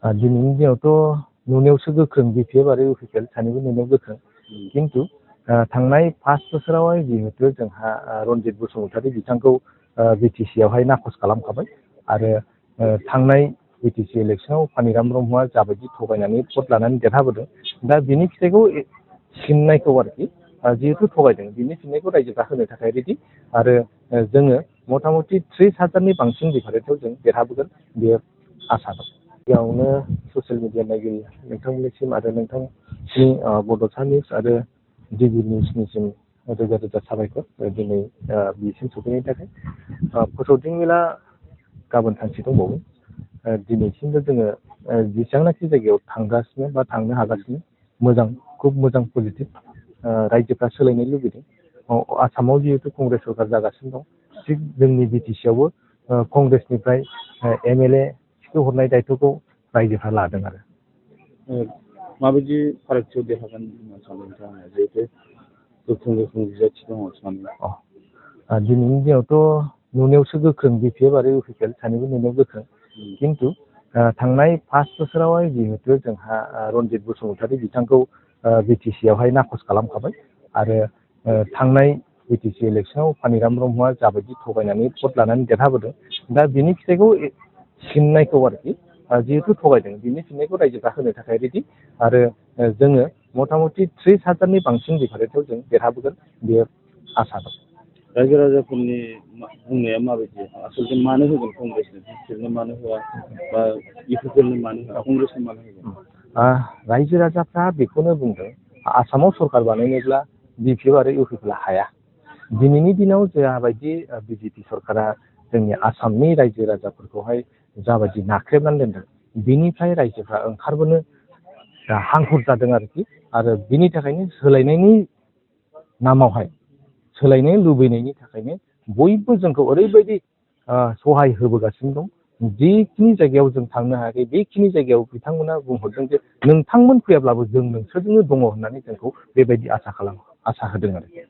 दिनैनि दिनावथ' नुनायावसो गोख्रों बिपिएफ आरो इउपिपिएल सानैबो नुनायाव गोख्रों खिन्थु थांनाय 5 बोसोरावहाय जिहेतु जोंहा रनजित बसुमतारी बिथांखौ बिटिसिआवहाय नाखस खालामखाबाय आरो थांनाय बिटिसि इलेक्सनाव पानिराम ब्रह्मआ जाबायदि थगायनानै भट लानानै देरहाबोदों दा बिनि फिथाइखौ सिननायखौ आरोखि जिहेतु थगायदों बिनि फिननायखौ रायजोफ्रा होनो थाखाय रेडि आरो जोङो मथा मथि 30,000नि बांसिन डिफारेन्सआव जों देरहाबोगोन बेयो आसा दं। गिबियावनो ससियेल मिडिया नायगिरि नोंथांमोननिसिम आरो नोंथांनि बड'सा निउस आरो डिबि निउसनिसिम रोजा रोजा साबायखर दिनै बिसिम सफैनायनि थाखाय फोसावदिं मेला गाबोन सानसे दंबावो दिनैसिमबो जोङो जेसेबांनाखि जायगायाव थांगासिनो बा थांनो हागासिनो मोजां खुब मोजां पजिटिभ रायजोफ्रा सोलायनो लुबैदों आसामाव जिहेतु कंग्रेस सरकार जागासिनो दं थिग जोंनि बिटिसिआवबो कंग्रेसनिफ्राय एमएलए हरनाय दायथ'खौ रायजोफ्रा लादों आरो माबायदि फारागथियाव देरहागोन सानो नोंथाङा जिहेतु गोख्रों गोख्रों बिजाथि दङ सानो दिनैनि दिनावथ' नुनायावसो गोख्रों बिपिएफ आरो इउपिपिएल सानैबो नुनायाव गोख्रों खिन्थु थांनाय 5 बोसोरावहाय जिहेतु जोंहा रनजित बसुमतारी बिथांखौ बिटिसिआवहाय नाखस खालामखाबाय आरो थांनाय बिटिसि इलेक्सनाव पानिराम ब्रह्मआ जाबायदि थगायनानै भट लानानै देरहाबोदों दा बिनि फिथाइखौ सिननायखौ आरोखि जिहेतु थगायदों बिनि फिननायखौ रायजोफ्रा होनो थाखाय रेडि आरो जोङो मथा मथि 30,000नि बांसिन डिफारेन्सआव जों देरहाबोगोन बेयो आसा दं। रायजो राजाफोरनि बुंनाया माबायदि आसलथे मानो होगोन कंग्रेसनो बिपिएलनो मानो होआ बा इउपिपिएलनो मानो होआ कंग्रेसनो मानो होगोन रायजो राजाफ्रा बेखौनो बुंदों आसामाव सरकार बानायनोब्ला बिपिएफ आरो इउपिपिएलआ हाया दिनैनि दिनाव जाबायदि बिजेपि सरकारा जोंनि आसामनि रायजो राजाफोरखौहाय जाबायदि नाख्रेबनानै दोनदों बिनिफ्राय रायजोफ्रा ओंखारबोनो हांखुर जादों आरोखि आरो बिनि थाखायनो सोलायनायनि नामावहाय सोलायनो लुबैनायनि थाखायनो बयबो जोंखौ ओरैबायदि सहाय होबोगासिनो दं जिखिनि जायगायाव जों थांनो हायाखै बेखिनि जायगायाव बिथांमोना बुंहरदों जे नोंथांमोन फैयाब्लाबो जों नोंसोरजोंनो दङ होननानै जोंखौ बेबायदि आसा होदों आरो